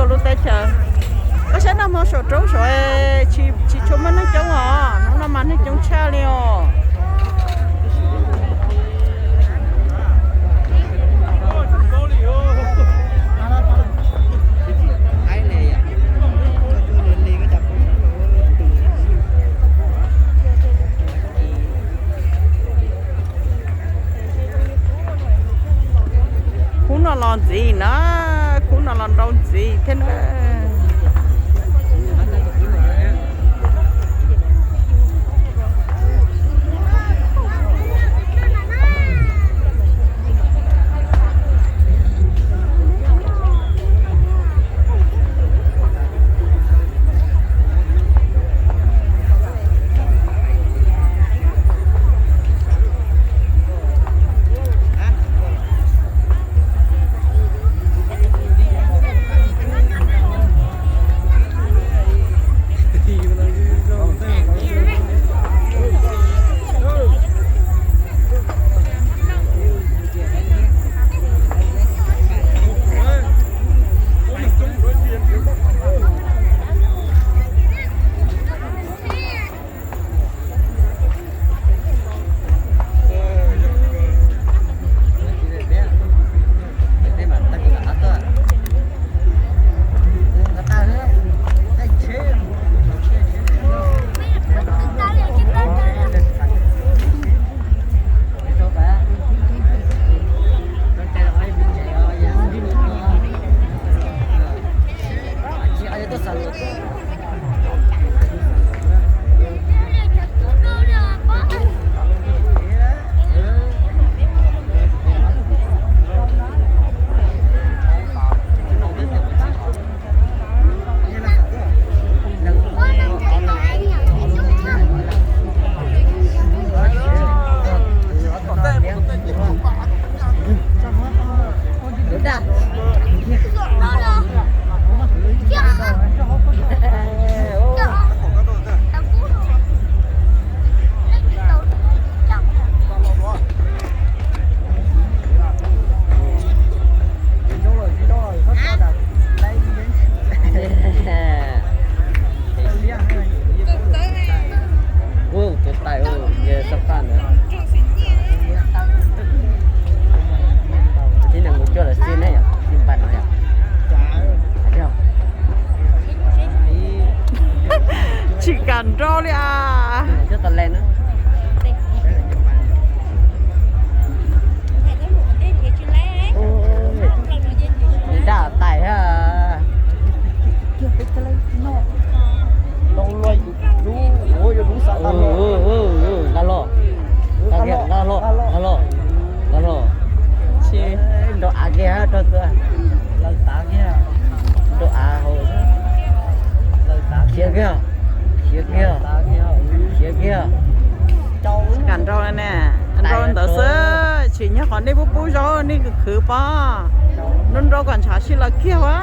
Lub teb chaws, koj saib nag hmo saum roob saud tsis tshua muaj neeg coob os, hnub no mas neeg coob tshaj li os. Khub no los ntxiv na, khub no los nrau ntxiv thiab na. Tus tais, tus tais ntawd. Tib neeg mus cuag lawv xwb ne yom, xij npaj no yom. Tsis kam nrau li as. Coj tau le na. Daj tais ha. Laj loj, laj loj, laj loj, laj loj. Nrau av kiag, nrau av hauv. Khiav kiag, khiav kiag, khiav kiag. Kam nrau ne, nrau ntawd xwb, tsim nyog qhov nej pub pub zaub nej khwv khwv pob. Nrau nrau kom ntshav sib law kiag as.